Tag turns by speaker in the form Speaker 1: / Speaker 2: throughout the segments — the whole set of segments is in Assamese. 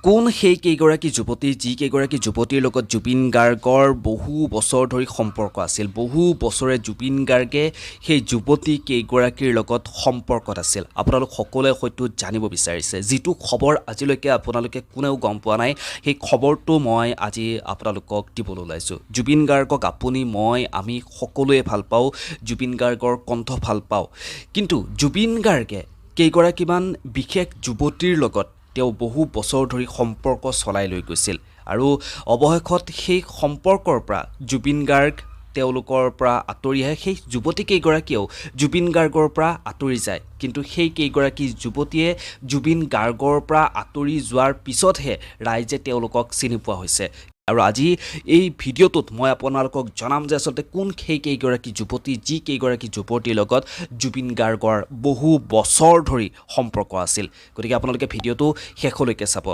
Speaker 1: কোন সেই কেইগৰাকী যুৱতী, যি কেইগৰাকী যুৱতীৰ লগত জুবিন গাৰ্গৰ বহু বছৰ ধৰি সম্পৰ্ক আছিল? বহু বছৰে জুবিন গাৰ্গে সেই যুৱতী কেইগৰাকীৰ লগত সম্পৰ্কত আছিল। আপোনালোক সকলোৱে হয়তো জানিব বিচাৰিছে, যিটো খবৰ আজিলৈকে আপোনালোকে কোনেও গম পোৱা নাই, সেই খবৰটো মই আজি আপোনালোকক দিবলৈ ওলাইছোঁ। জুবিন গাৰ্গক আপুনি, মই, আমি সকলোৱে ভাল পাওঁ, জুবিন গাৰ্গৰ কণ্ঠ ভাল পাওঁ। কিন্তু জুবিন গাৰ্গে কেইগৰাকীমান বিশেষ যুৱতীৰ লগত তেওঁ বহু বছৰ ধৰি সম্পৰ্ক চলাই লৈ গৈছিল আৰু অৱশেষত সেই সম্পৰ্কৰ পৰা জুবিন গাৰ্গ তেওঁলোকৰ পৰা আঁতৰি আহে। সেই যুৱতী কেইগৰাকীয়েও জুবিন গাৰ্গৰ পৰা আঁতৰি যায়। কিন্তু সেই কেইগৰাকী যুৱতীয়ে জুবিন গাৰ্গৰ পৰা আঁতৰি যোৱাৰ পিছতহে ৰাইজে তেওঁলোকক চিনি পোৱা হৈছে। আৰু আজি এই ভিডিঅ'টোত মই আপোনালোকক জনাম যে আচলতে কোন সেই কেইগৰাকী যুৱতী, যি কেইগৰাকী যুৱতীৰ লগত জুবিন গাৰ্গৰ বহু বছৰ ধৰি সম্পৰ্ক আছিল। গতিকে আপোনালোকে ভিডিঅ'টো শেষলৈকে চাব।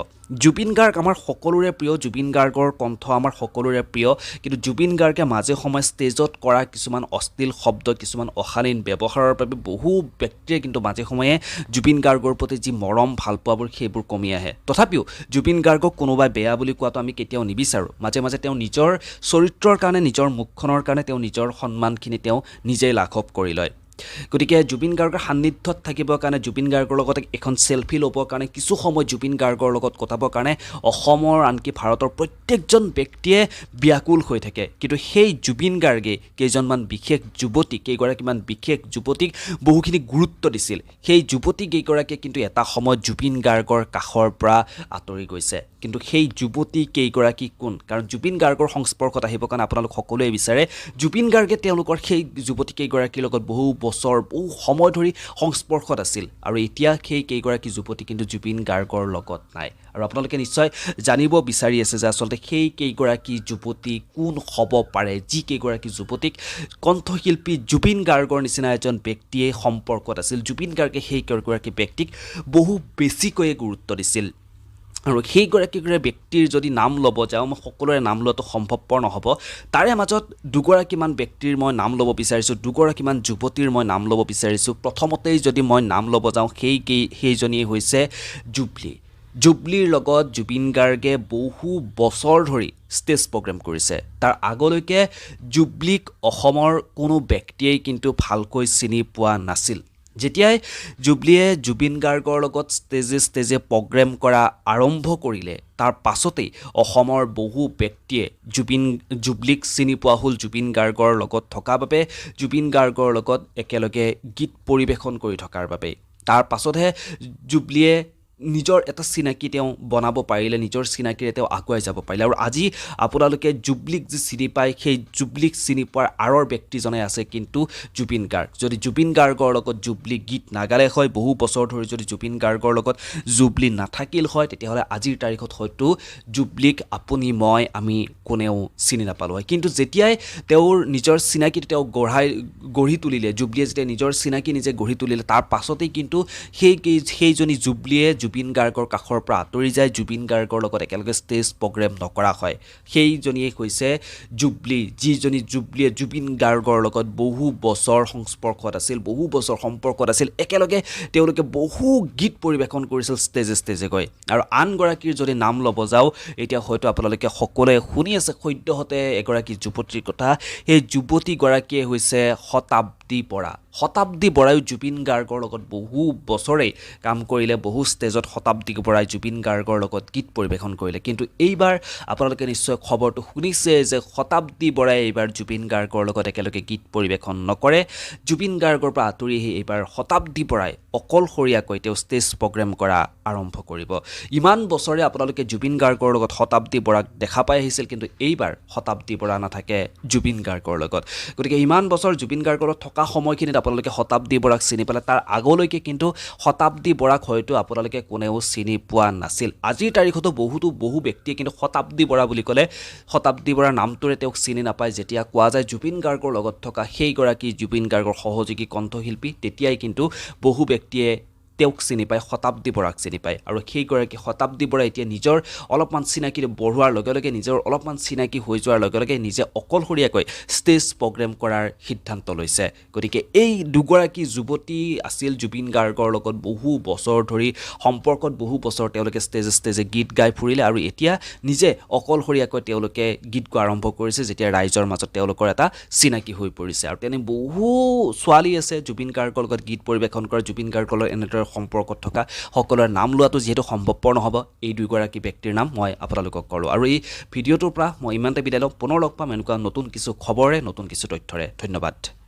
Speaker 1: জুবিন গাৰ্গ আমাৰ সকলোৰে প্ৰিয়, জুবিন গাৰ্গৰ কণ্ঠ আমাৰ সকলোৰে প্ৰিয়। কিন্তু জুবিন গাৰ্গে মাজে সময়ে ষ্টেজত কৰা কিছুমান অশ্লীল শব্দ, কিছুমান অশালীন ব্যৱহাৰৰ বাবে বহু ব্যক্তিয়ে কিন্তু মাজে সময়ে জুবিন গাৰ্গৰ প্ৰতি যি মৰম ভালপোৱাবোৰ, সেইবোৰ কমি আহে। তথাপিও জুবিন গাৰ্গক কোনোবাই বেয়া বুলি কোৱাটো আমি কেতিয়াও নিবিচাৰোঁ। মাজে মাজে তেওঁ নিজৰ চৰিত্ৰৰ কাৰণে, নিজৰ মুখখনৰ কাৰণে তেওঁ নিজৰ সন্মানখিনি তেওঁ নিজেই লাঘৱ কৰি লয়। গতিকে জুবিন গাৰ্গৰ সান্নিধ্যত থাকিবৰ কাৰণে, জুবিন গাৰ্গৰ লগত এখন চেলফি ল'বৰ কাৰণে, কিছু সময় জুবিন গাৰ্গৰ লগত কটাবৰ কাৰণে অসমৰ, আনকি ভাৰতৰ প্ৰত্যেকজন ব্যক্তিয়ে ব্যাকুল হৈ থাকে। কিন্তু সেই জুবিন গাৰ্গে কেইজনমান বিশেষ যুৱতী, কেইগৰাকীমান বিশেষ যুৱতীক বহুখিনি গুৰুত্ব দিছিল। সেই যুৱতী কেইগৰাকীয়ে কিন্তু এটা সময়ত জুবিন গাৰ্গৰ কাষৰ পৰা আঁতৰি গৈছে। কিন্তু সেই যুৱতী কেইগৰাকী কোন? কাৰণ জুবিন গাৰ্গৰ সংস্পৰ্শত আহিবৰ কাৰণে আপোনালোক সকলোৱে বিচাৰে। জুবিন গাৰ্গে তেওঁলোকৰ সেই যুৱতী কেইগৰাকীৰ লগত বহু বছৰ, বহু সময় ধৰি সংস্পৰ্শত আছিল আৰু এতিয়া সেই কেইগৰাকী যুৱতী কিন্তু জুবিন গাৰ্গৰ লগত নাই। আৰু আপোনালোকে নিশ্চয় জানিব বিচাৰি আছে যে আচলতে সেই কেইগৰাকী যুৱতী কোন হ'ব পাৰে, যি কেইগৰাকী যুৱতীক কণ্ঠশিল্পী জুবিন গাৰ্গৰ নিচিনা এজন ব্যক্তিয়ে সম্পৰ্কত আছিল। জুবিন গাৰ্গে সেই কেইগৰাকী ব্যক্তিক বহু বেছিকৈয়ে গুৰুত্ব দিছিল। আৰু সেইগৰাকী ব্যক্তিৰ যদি নাম ল'ব যাওঁ, মই সকলোৰে নাম লোৱাটো সম্ভৱপৰ নহ'ব। তাৰে মাজত দুগৰাকীমান ব্যক্তিৰ মই নাম ল'ব বিচাৰিছোঁ, দুগৰাকীমান যুৱতীৰ মই নাম ল'ব বিচাৰিছোঁ। প্ৰথমতেই যদি মই নাম ল'ব যাওঁ, সেইজনীয়ে হৈছে জুবলি। জুবলিৰ লগত জুবিন গাৰ্গে বহু বছৰ ধৰি ষ্টেজ প্ৰগ্ৰেম কৰিছে। তাৰ আগলৈকে জুবলিক অসমৰ কোনো ব্যক্তিয়েই কিন্তু ভালকৈ চিনি পোৱা নাছিল। যেতিয়াই জুবলিয়ে জুবিন গাৰ্গৰ লগত ষ্টেজে ষ্টেজে প্ৰগ্ৰেম কৰা আৰম্ভ কৰিলে, তাৰ পাছতেই অসমৰ বহু ব্যক্তিয়ে জুবলিক চিনি পোৱা হ'ল, জুবিন গাৰ্গৰ লগত থকা বাবে, জুবিন গাৰ্গৰ লগত একেলগে গীত পৰিৱেশন কৰি থকাৰ বাবে। তাৰ পাছতহে জুবলিয়ে নিজৰ এটা চিনাকি তেওঁ বনাব পাৰিলে, নিজৰ চিনাকিৰে তেওঁ আগুৱাই যাব পাৰিলে। আৰু আজি আপোনালোকে জুবলিক যি চিনি পায়, সেই জুবলিক চিনি পোৱাৰ আঁৰৰ ব্যক্তিজনে আছে কিন্তু জুবিন গাৰ্গ। যদি জুবিন গাৰ্গৰ লগত জুবলি গীত নাগালে হয়, বহু বছৰ ধৰি যদি জুবিন গাৰ্গৰ লগত জুবলি নাথাকিল হয়, তেতিয়াহ'লে আজিৰ তাৰিখত হয়তো জুবলিক আপুনি, মই, আমি কোনেও চিনি নাপালোঁ হয়। কিন্তু যেতিয়াই তেওঁৰ নিজৰ চিনাকিটো তেওঁ গঢ়ি তুলিলে, জুবলিয়ে যেতিয়া নিজৰ চিনাকি নিজে গঢ়ি তুলিলে, তাৰ পাছতেই কিন্তু সেইজনী জুবলিয়ে জুবিন গাৰ্গৰ কাষৰ পৰা আঁতৰি যায়, জুবিন গাৰ্গৰ লগত একেলগে ষ্টেজ প্ৰগ্ৰেম নকৰা হয়। সেইজনীয়ে হৈছে জুবলি, যিজনী জুবলিয়ে জুবিন গাৰ্গৰ লগত বহু বছৰ সংস্পৰ্শত আছিল, বহু বছৰ সম্পৰ্কত আছিল। একেলগে তেওঁলোকে বহু গীত পৰিৱেশন কৰিছিল ষ্টেজে ষ্টেজে গৈ। আৰু আনগৰাকীৰ যদি নাম ল'ব যাওঁ, এতিয়া হয়তো আপোনালোকে সকলোৱে শুনি আছে সদ্যহতে এগৰাকী যুৱতীৰ কথা। সেই যুৱতীগৰাকীয়ে হৈছে শতাব্দী বৰা। শতাব্দী বৰায়ো জুবিন গাৰ্গৰ লগত বহু বছৰেই কাম কৰিলে, বহু ষ্টেজত শতাব্দী বৰাই জুবিন গাৰ্গৰ লগত গীত পৰিৱেশন কৰিলে। কিন্তু এইবাৰ আপোনালোকে নিশ্চয় খবৰটো শুনিছে যে শতাব্দী বৰাই এইবাৰ জুবিন গাৰ্গৰ লগত একেলগে গীত পৰিৱেশন নকৰে। জুবিন গাৰ্গৰ পৰা আঁতৰি আহি এইবাৰ শতাব্দী বৰাই অকলশৰীয়াকৈ তেওঁ ষ্টেজ প্ৰগ্ৰেম কৰা আৰম্ভ কৰিব। ইমান বছৰে আপোনালোকে জুবিন গাৰ্গৰ লগত শতাব্দী বৰাক দেখা পাই আহিছিল, কিন্তু এইবাৰ শতাব্দী বৰা নাথাকে জুবিন গাৰ্গৰ লগত। গতিকে ইমান বছৰ জুবিন গাৰ্গৰ লগত থকা সময়খিনিত আপোনালোকে শতাব্দী বৰাক চিনি পালে। তাৰ আগলৈকে কিন্তু শতাব্দী বৰাক হয়তো আপোনালোকে কোনেও চিনি পোৱা নাছিল। আজিৰ তাৰিখতো বহু ব্যক্তিয়ে কিন্তু শতাব্দী বৰা বুলি ক'লে শতাব্দী বৰাৰ নামটোৰে তেওঁক চিনি নাপায়। যেতিয়া কোৱা যায় জুবিন গাৰ্গৰ লগত থকা সেইগৰাকী জুবিন গাৰ্গৰ সহযোগী কণ্ঠশিল্পী, তেতিয়াই কিন্তু বহু ব্যক্তিয়ে তেওঁক চিনি পায়, শতাব্দী বৰাক চিনি পায়। আৰু সেইগৰাকী শতাব্দী বৰাই এতিয়া নিজৰ অলপমান চিনাকি বঢ়োৱাৰ লগে লগে, নিজৰ অলপমান চিনাকি হৈ যোৱাৰ লগে লগে নিজে অকলশৰীয়াকৈ ষ্টেজ প্ৰগ্ৰেম কৰাৰ সিদ্ধান্ত লৈছে। গতিকে এই দুগৰাকী যুৱতী আছিল জুবিন গাৰ্গৰ লগত বহু বছৰ ধৰি সম্পৰ্কত, বহু বছৰ তেওঁলোকে ষ্টেজে ষ্টেজে গীত গাই ফুৰিলে আৰু এতিয়া নিজে অকলশৰীয়াকৈ তেওঁলোকে গীত গোৱা আৰম্ভ কৰিছে, যেতিয়া ৰাইজৰ মাজত তেওঁলোকৰ এটা চিনাকি হৈ পৰিছে। আৰু তেনে বহু ছোৱালী আছে জুবিন গাৰ্গৰ লগত গীত পৰিৱেশন কৰা, জুবিন গাৰ্গৰ লগত এনেদৰে সম্পৰ্কত থকা। সকলোৰে নাম লোৱাটো যিহেতু সম্ভৱপৰ নহ'ব, এই দুয়োগৰাকী ব্যক্তিৰ নাম মই আপোনালোকক ক'লোঁ। আৰু এই ভিডিঅ'টোৰ পৰা মই ইমানতে বিদায় লওঁ। পুনৰ লগ পাম এনেকুৱা নতুন কিছু খবৰেৰে, নতুন কিছু তথ্যৰে। ধন্যবাদ।